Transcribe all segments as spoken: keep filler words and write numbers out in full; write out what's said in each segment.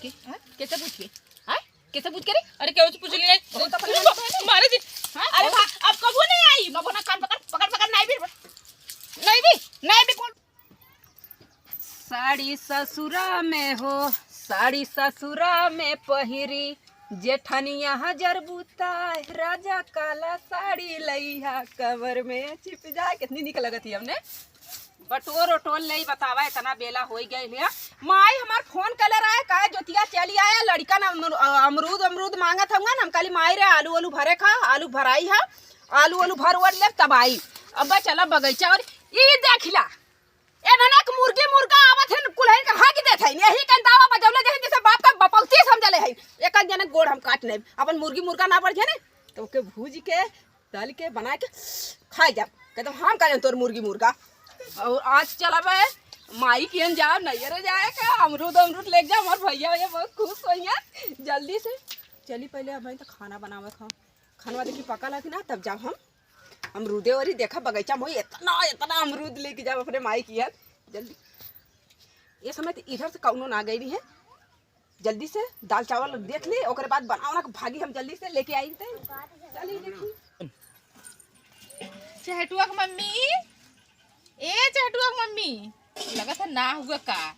के, हाँ? कैसे पूछ के? हाँ? कैसे पूछ के रे? अरे, केहू से पूछ ली नहीं। बहुत अपन मारे जी। हाँ? अरे, हाँ, अब कबो नहीं आई। कबो ना, कान पकड़, पकड़, पकड़, नहीं भी, नहीं भी, नहीं भी बोल। साड़ी ससुरा में हो, साड़ी ससुरा में पहिरी, जेठनिया हजार बुता, राजा काला साड़ी लइहा, कमर में छिप जाए। कितनी निक लगत ही हमने। बटोर ओटोर ले बतावा, इतना बेला होई गइल है। माई हमार फोन कले रहे, कहे, "जोतिया चली आया, लड़का ना अमरू-, अमरूद, अमरूद मांगत हउवन।" हम कहली, "माई रे, आलू, आलू भरे खा, आलू भराई है, आलू, आलू भर वर ले, तब आई।" अब चला बगीचा और ई देखिला, ए ननक मुर्गी मुर्गा आवत है, कुल्हन के हक देत है, यही कन दावा बजौले जहिन, जैसे बाप का बपौती समझले है। एक जने गोड़ हम काट लेब, अपन मुर्गी मुर्गा ना बढ़ जाए ना, तो ओके भूज के तल के बना के खाए जाब। कहते हम का जान तोर मुर्गी मुर्गा। और आज चला बे माई किहन जाब, नैहरे जाए का, अमरूद अमरूद लेके जाब, हमार भैया भैया बहुत खुश होइहैं। जल्दी से चली पहले अब तो खाना बनावे खाओ, खानवा देखी पका लगी ना, तब जाब हम अमरूदे ओरी। देखा बगीचा में होई इतना इतना अमरूद लेके जाब अपने माई किहन। जल्दी, ये समय तो इधर से कौनो ना गई है। जल्दी से दाल चावल देख ली, ओकरे बाद बनाओ ना, भागी हम जल्दी से लेके आई थे। चली देखी। चहटुआ के मम्मी, ए चहटुआ के मम्मी, लगत है ना हुआ का?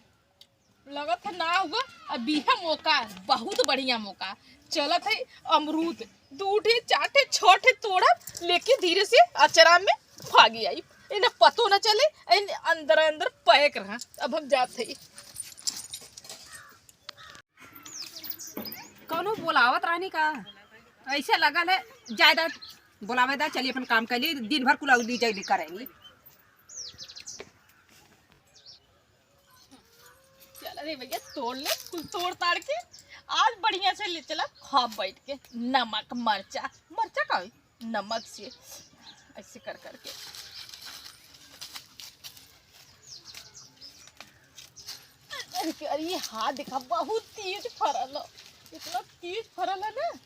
लगत है ना हुआ। अब इहे मौका, बहुत बढ़िया मौका। चलत है अमरूद, दू ठे, चार ठे, छह ठे तोड़ब, लेके धीरे से अचरा में भागी आई। इन्हें पतो न चले, इन अंदर अंदर पैक रहा। अब हम जात है। कौनो बोलावत रहनी का? ऐसे लगल है, जायदा बोलावे दा, चली अपन काम कर ली, दिन भर कुल अउली जउली करेंगी। चल रे भैया, तोड़ ले, कुल तोड़ ताड़ के आज बढ़िया से ले चला, खा बैठ के। नमक मरचा, मरचा का होई? नमक से ऐसे कर करके। अरे, अरे, ये हाथ देखा, बहुत तेज फरल हो, इतना तेज फरल है ना।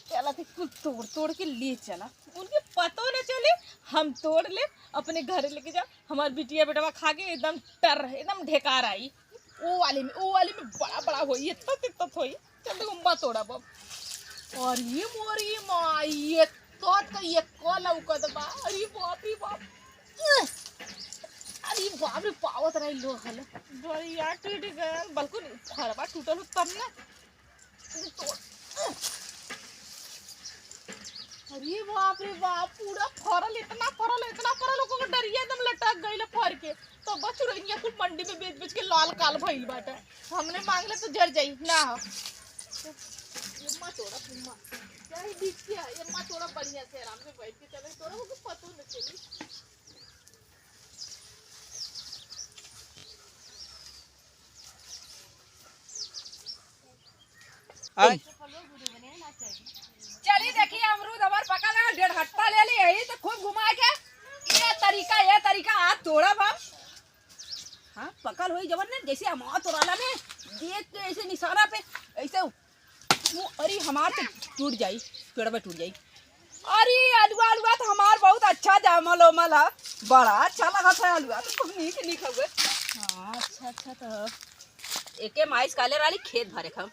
चला थे कुल तोड़ तोड़ के ले चला, उनके पतो न चले, हम तोड़ ले, अपने घर लेके जा। हमार बिटिया बेटवा खा के एकदम टर, एकदम ढेकार आई। ओ वाले में, ओ वाले में बड़ा बड़ा होई, इतना तित्तत होई। चल देखो, मत तोड़ा बाप। और ये मोरी माई, ये तो, तो ये को लौकत बा। अरे बाप रे बाप। अरे बाप रे, पावत रही लोग हल। डोरिया टूट गया, बल्कि फरवा टूटल हो तब ना। अरे बाप रे बाप, पूरा फरल, इतना फरल, इतना फरल, ओकर डरिया एकदम लटक गइल फर के। तो बस चुरैनिया कुल मंडी में बेच बेच के लाल काल भइल बाटे। हमने मांग ले तो जर जाई ना हो। ये मत तोड़ा, तुम मत। यही बीच के है, ये मत तोड़ा, बढ़िया से आराम से बैठ के चले, तोरा को पतो न चली। आय। चली देखी अमरूद हमार पका लगा, डेढ़ हफ्ता ले ली यही तो खूब घुमा के। ये तरीका, ये तरीका आज तोड़ब हम। हाँ, पकल होई जवन ने, जैसे हम तोड़ाला ने, देख के ऐसे निशाना पे, ऐसे वो, अरे हमार तो टूट जाई, पेड़वा टूट जाई। अरे अलुआ, अलुआ तो हमार बहुत अच्छा जामल ओमल है, बड़ा अच्छा लगत है अलुआ, तो खूब नीक नीक हुए। हाँ, अच्छा, अच्छा, तो एके माइस काले वाली खेत भरे हम,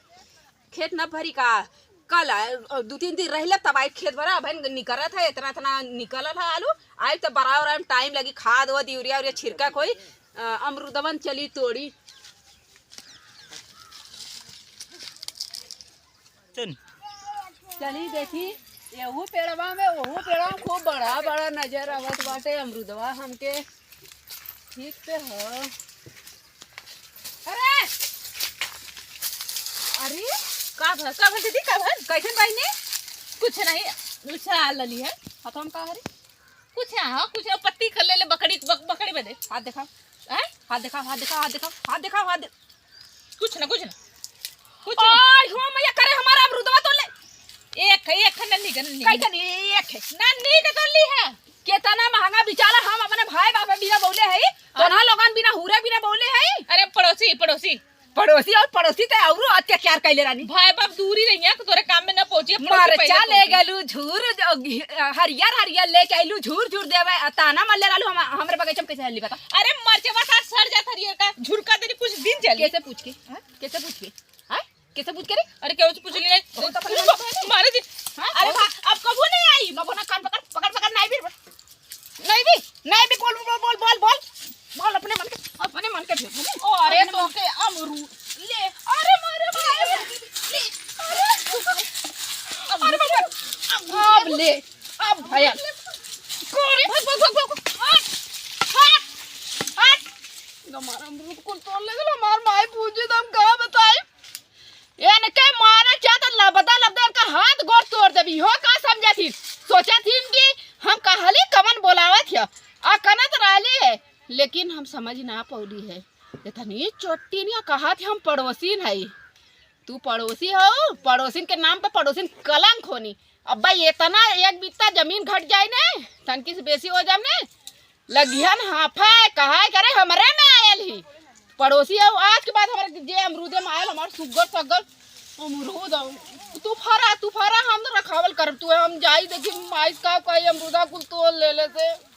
खेत न भरी का, कल आए, और दू तीन दिन रहले तब आई खेत भरा, अब निकलत है, इतना इतना निकलल है आलू, आई तो बड़ा और टाइम लगी, खाद वाद यूरिया उरिया छिड़का कोई, अ, अमरुदवन चली तोड़ी। चल। चली देखी, एहू पेड़वा में, ओहू पेड़वा में खूब बड़ा बड़ा नजर आवत बाटे अमरुदवा हमके। ठीक पे हो। अरे! अरे! का भर, का भर दीदी, का भर? कैसन बाई ने? कुछ नहीं, उछाल लली है। हाथवा में का हरे? कुछ है, हाँ, कुछ है, पत्ती कर ले, ले बकरी, बक-, बकरी बदे। हाथ देखा। हैं? हाथ देखा, हाथ देखा, हाथ देखा, हाथ देखा, हाथ दे-, कुछ ना, कुछ ना। कुछ ना। ओय हो मैया, करे हमारा अमरुदवा तो ले। एक है, एक है, नन्ही का, नन्ही का। कई कनी एक है। नन्ही का तो ली है। केतना महंगा बिचारा, हम अपने भाई बाप बिना बोले है, हाँ। तोहरा लोगन बिना हुरे बिना बोले है। अरे पड़ोसी, पड़ोसी, पड़ोसी और पड़ोसी ते औरो अत्याचार कैले रानी। भाई बाप दूरी रहिया तो तोरे काम में न पहुंची, अब पड़ोसी मरचा पहले ले पहुंची। गलू झूर, जो घि-, हरियर हरियर लेके आइलू, झूर झूर देवे, आ ताना मरले रहलू हम, हमरे बगीचा में कैसे हल्ली बता? अरे मरचवा साथ सड़ जात हरियर का, झुरका देनी कुछ दिन चली। कैसे पूछ के? हाँ? कैसे पूछ के? हाँ? कैसे पूछ के रे? अरे केहू से पूछ ली नहीं। बहुत अपने मन को है ना। मारे दी। हाँ? अरे बहुत भा-, अब कबू नहीं आई। कबू ना कान पकड़, पकड़, पकड़, नहीं भी। नहीं भी, नहीं भी, बोल, बोल, बोल, बोल, बोल। बोल अपने मन के, अपने मन के भेज दे। ओ, अरे अपने तो मन के अमरूद। ले, अरे मारे, मारे। ले, अरे, अरे बाबा। अब ले, अब भया। अरे, भाग, भाग, भाग, भाग। हट, हट, हट। हमार अमरूद कुल तोड़ ले गल, हमार माई पूछी तो हम का बताई? एनके मारे चाहत लबदा लबदा एनका हाथ गोड़ तोड़ देबी। हो का समझत ही? सोचत ही कि हम कहली कवन बोलावत हिय, आ कनत रहली है, लेकिन हम समझ ना पौली है। इतनी चोटी निया कहत ही हम पड़ोसिन है। तू पड़ोसी हो, पड़ोसिन के नाम पे पड़ोसिन कलंक होनी। अब्बा इतना एक बित्ता जमीन घट जाए ने, तनकी से बेसी हो जाए ने, लगिहन हाफे, कहाए करे हमरे में आयल ही। पड़ोसी हो, आज के बाद हमरे जे अमरूदे में आयल, हमार सुग्गर सग्गर अमरूद हो। तू फरा, तू फरा, हम तो रखावल करब, तू हम जाई देखी माइस का कोई अमरूदा कुल तोड़ ले ले से।